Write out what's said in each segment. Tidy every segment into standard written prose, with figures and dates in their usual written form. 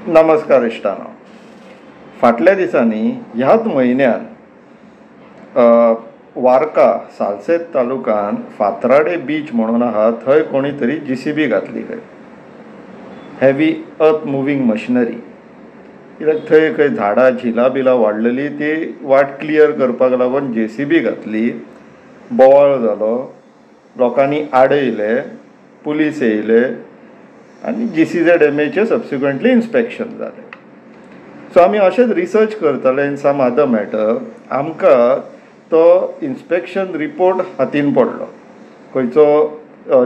नमस्कार इश्टानो, फाटल्या दिसांनी ह्याच म्हयन्यान वार्का सालसेत तालुकान फातराडे बीच म्हणून आहा थंय कोणी तरी जीसीबी घातली खंय, हेवी अर्थ मुवींग मशिनरी. कित्याक थंय खंय झाडां झिलां बिलां वाडलेली ती वाट क्लियर करपाक लागून जेसीबी घातली. बोवाळ जालो, लोकांनी आडयले, पुलीस येयले आनी जीसीझेड एमएचें सबसिक्वंटली इन्स्पेक्शन जालें. सो आमी अशेंच रिसर्च करताले इन सम अदर मॅटर, आमकां तो इन्स्पेक्शन रिपोर्ट हातीन पडलो, खंयचो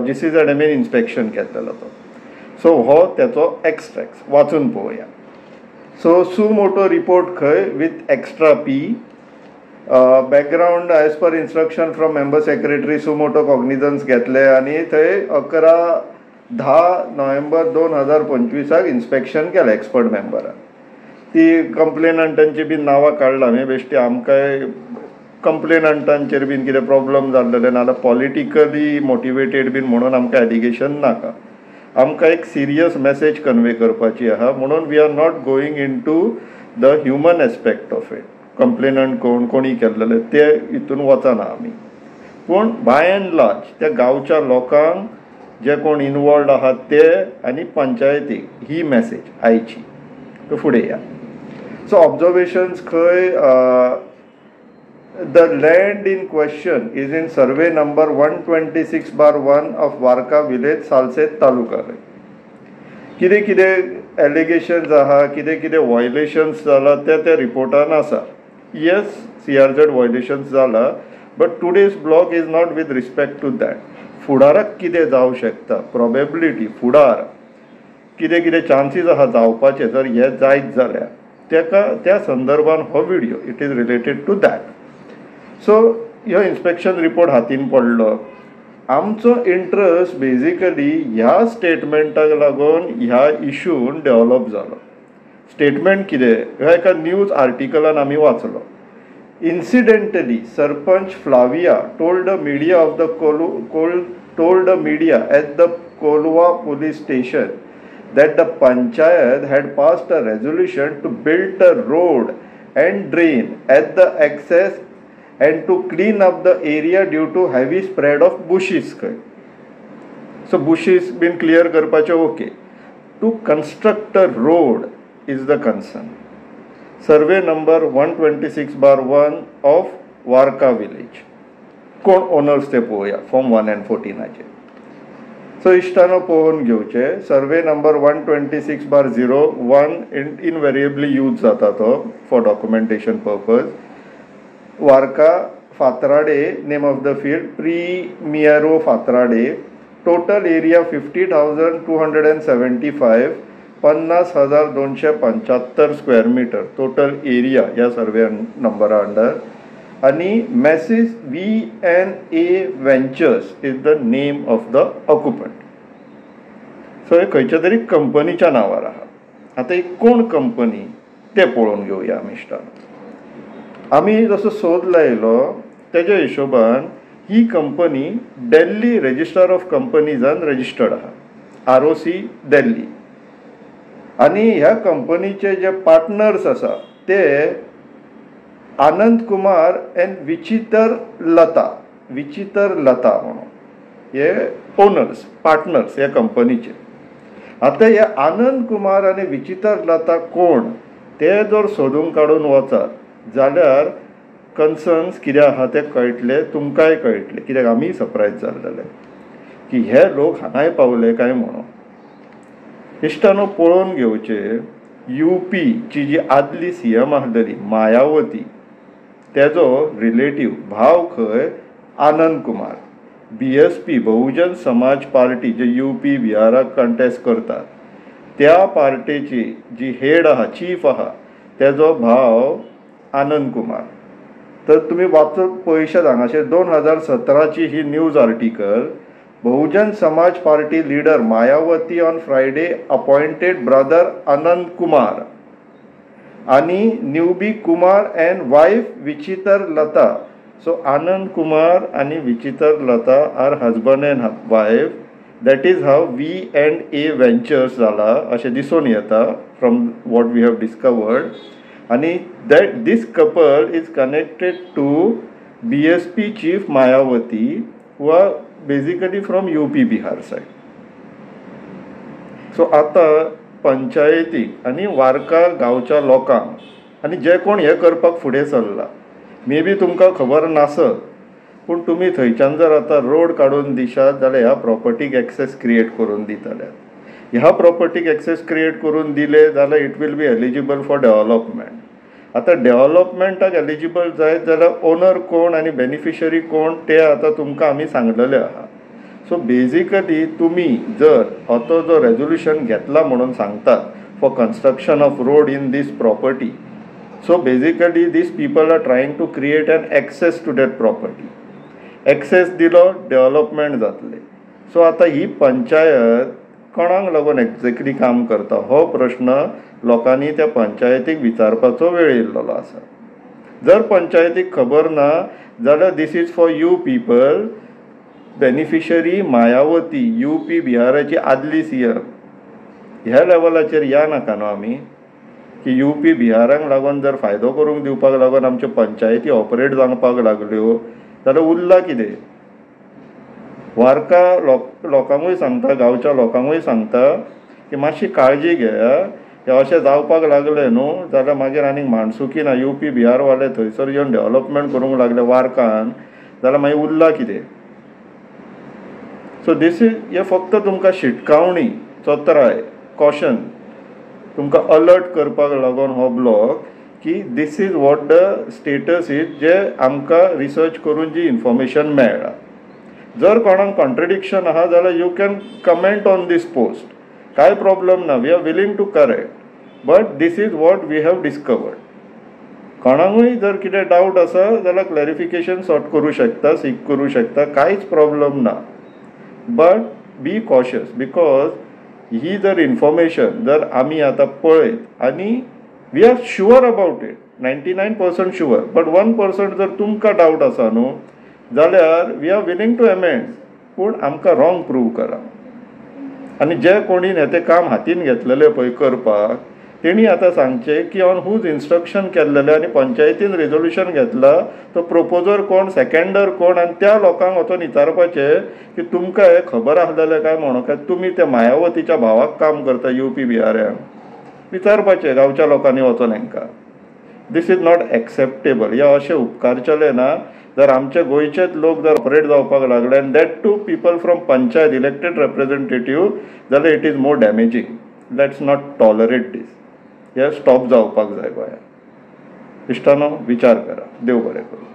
जीसीझेड एमएन इन्स्पेक्शन केल्लो तो. सो हो तेचो एक्स्ट्रेक्ट वाचून पळोवया. सो सु मोटो रिपोर्ट खंय with extra P, background as per instruction from member secretary suo motu cognizance घेतले आनी थंय 11-10 नोव्हेंबर 2025 इन्स्पेक्शन केलें एक्सपर्ट मेंबरान. ती कंप्लेनंटांची बी नांवां काडलां आमी, बेश्टी आमकांय कंप्लेनंटांचेर बीन कितें प्रॉब्लम जाल्लें नाजाल्यार पॉलिटिकली मोटिवेटेड बीन म्हणून आमकां एलिगेशन नाका. आमकां एक सिरियस मॅसेज कन्वे करपाची आहा म्हणून we are not going into the human aspect of it. Complainant कोण, कोणी केल्लें ते हितून वचना आमी, पूण बाय एंड लार्ज त्या गांवच्या लोकांक जे कोण इनवॉल्ड आहात ते आनी पंचायतीक ही मॅसेज आयची. फुडें या. सो ऑब्जर्वेशन्स खंय, the land in question is in survey number 126/1 of Varca village, Salcete taluka. कितें कितें एलिगेशन्स आहा, कितें कितें वॉयलेशन्स जाला ते त्या रिपोर्टान आसा. येस, सीआरझेड वॉयलेशन्स जाला, but today's blog is not with respect to that. फुडाराक कितें जावं शकता, प्रोबेबिलिटी, फुडार कितें कितें चान्सीस आहा जावपाचे जर हे जायत जाल्यार तेका त्या संदर्भान हो video, it is related to that. So ह्यो इन्स्पेक्शन रिपोर्ट हातीन पडलो. आमचो इंट्रस्ट बेजिकली ह्या स्टेटमेंटाक लागून ह्या इशून डेवलप जालो. स्टेटमेंट कितें, ह्या एका न्यूज आर्टिकलान आमी वाचलो. Incidentally sarpanch Flavia told the media of the told the media at the Colva police station that the panchayat had passed a resolution to build a road and drain at the access and to clean up the area due to heavy spread of bushes. So bushes been clear karpache, okay. To construct a road is the concern. Survey number 126/1 of Varca village. Kon owners te poya form 1 and 14 ache. So इश्टानो पळोवन घेवचे, survey number 126/01 invariably use जाता तो for documentation purpose. Varca Fatrade, name of the field, Primiero Fatrade, total area 50,275, 50,275 square metre total area ह्या survey नंबरा under. आनी Messrs VNA ventures is the name of the occupant. So हे खंयच्या तरी कंपनीच्या नांवार आहा. आतां एक कोण कंपनी तें पळोवन घेवया आमी इश्टान. आमी जसो सोद लायलो तेज्या हिशोबान ही कंपनी दिल्ली रजिस्ट्रार ऑफ कंपनीजान रजिस्टर्ड आहा, ROC Delhi. आनी ह्या कंपनीचे जे पार्टनर्स आसा ते आनंद कुमार एंड विचितर लता, विचितर लता म्हणून हे ओनर्स पार्टनर्स ह्या कंपनीचे. आतां हे आनंद कुमार आनी विचितर लता कोण ते जर सोदून काडून वचात जाल्यार कन्सर्न्स कितें आहा ते कळटले, तुमकांय कळटले, कित्याक आमी सरप्रायज जाल्ले की हे लोक हांगाय पावले काय म्हणून. इश्टानो पळोवन घेवचे, यूपीची जी आदली सीएम आसलेली मायावती तेजो रिलेटीव भाव खंय आनंद कुमार, बीएसपी बहुजन समाज पार्टी जे यूपी बिहाराक कंटेस्ट करतात त्या पार्टीची जी हेड आहा, चीफ आहा, तेजो भाव आनंद कुमार. तर तुमी वाचून पळयशात हांगासर 2017ची ही news article. Bahujan Samaj party leader Mayawati on Friday appointed brother Anand Kumar आनी newbie Kumar and wife Vichitra Lata. So Anand Kumar आनी Vichitra Lata are husband and wife. That is how V and A Ventures जाला अशें दिसून येता from what we have discovered. आनी that this couple is connected to BSP chief Mayawati, who are basically from UP Bihar side. So आतां पंचायतीक आनी वार्का गांवच्या लोकांक आनी जे कोण हें करपाक फुडें सरला, मे बी तुमकां खबर नासत, पूण तुमी थंयच्यान जर आतां रोड काडून दिशात जाल्यार ह्या प्रॉपर्टीक एक्सेस क्रिएट करून दितले. ह्या प्रॉपर्टीक एक्सेस क्रिएट करून दिले जाल्यार it will be eligible for development. आतां डेव्हलपमेंटाक एलिजिबल जायत जाल्यार ओनर कोण आनी बेनिफिशरी कोण ते आतां तुमकां आमी सांगलेले आहा. सो बेजिकली तुमी जर आतां जो रेजोल्युशन घेतला म्हणून सांगतात for construction of road in this property, so basically these people are trying to create an access to that property. Access दिलो, डेव्हलपमेंट जातलें. सो आतां ही पंचायत कोणाक लागून एक्झॅक्टली काम करता हो प्रश्न लोकांनी त्या पंचायतीक विचारपाचो वेळ येयल्लो आसा. जर पंचायतीक खबर ना जाल्यार this is for you people. Beneficiary Mayawati, UP बिहाराची आदली CM, ह्या लेवलाचेर या नाका न्हू आमी की यूपी बिहारांक लागून जर फायदो करूंक दिवपाक लागून आमच्यो पंचायती ऑपरेट जावपाक लागल्यो जाल्यार उरला कितें? वार्का लोकांकूय सांगता, गांवच्या लोकांकूय सांगता की मातशी काळजी घेया. हें अशें जावपाक लागलें न्हू जाल्यार मागीर आनीक माणसुकी ना. यूपी बिहारवाले थंयसर येवन डेव्हलपमेंट करूंक लागले वार्कान जाल्यार मागीर उरला कितें? सो these is हे फक्त तुमकां शिटकावणी, चत्राय, कॉशन, तुमकां अलर्ट करपाक लागून हो ब्लॉग की this is what the status is, जे आमकां रिसर्च करून जी इन्फॉर्मेशन मेळ्ळा. जर कोणाक कॉन्ट्रडिक्शन आहा जाल्यार you can comment on this post, कांय प्रॉब्लम ना, we are willing to correct, but this is what we have discovered. कोणाकूय जर कितें डावट आसा जाल्यार क्लॅरिफिकेशन सॉर्ट करूं शकता, सीक करूं शकता, कांयच प्रॉब्लम ना. बट बी कॉशियस, because ही जर इन्फॉर्मेशन जर आमी आतां पळयत आनी we are sure about it, 99% sure, but 1% जर तुमकां डावट आसा न्हू जाल्यार we are willing to amend, पूण आमकां रॉंग प्रूव करा. आनी जे कोणी हें तें काम हातीन घेतलेलें पळय करपाक, तेणी आतां सांगचें की ऑन हुज इन्स्ट्रक्शन केल्लेलें आनी पंचायतीन रेजोल्युशन घेतला तो प्रोपोजर कोण, सेकंडर कोण, आनी त्या लोकांक वचोन विचारपाचें की तुमकां हें खबर आसलेलें काय म्हणून, काय तुमी त्या मायावतीच्या भावाक काम करता यूपी बिहारान, विचारपाचें गांवच्या लोकांनी वचोन हेंकां. This is not acceptable. हे अशें उपकारचेलें ना. जर आमचे गोंयचेच लोक जर ऑपरेट जावपाक लागले आनी that too people from panchayat elected representative, जाल्यार it is more damaging. Let's not tolerate this. हे स्टॉप जावपाक जाय गोंयांत. इश्टानो, विचार करा. देव बरें करूं.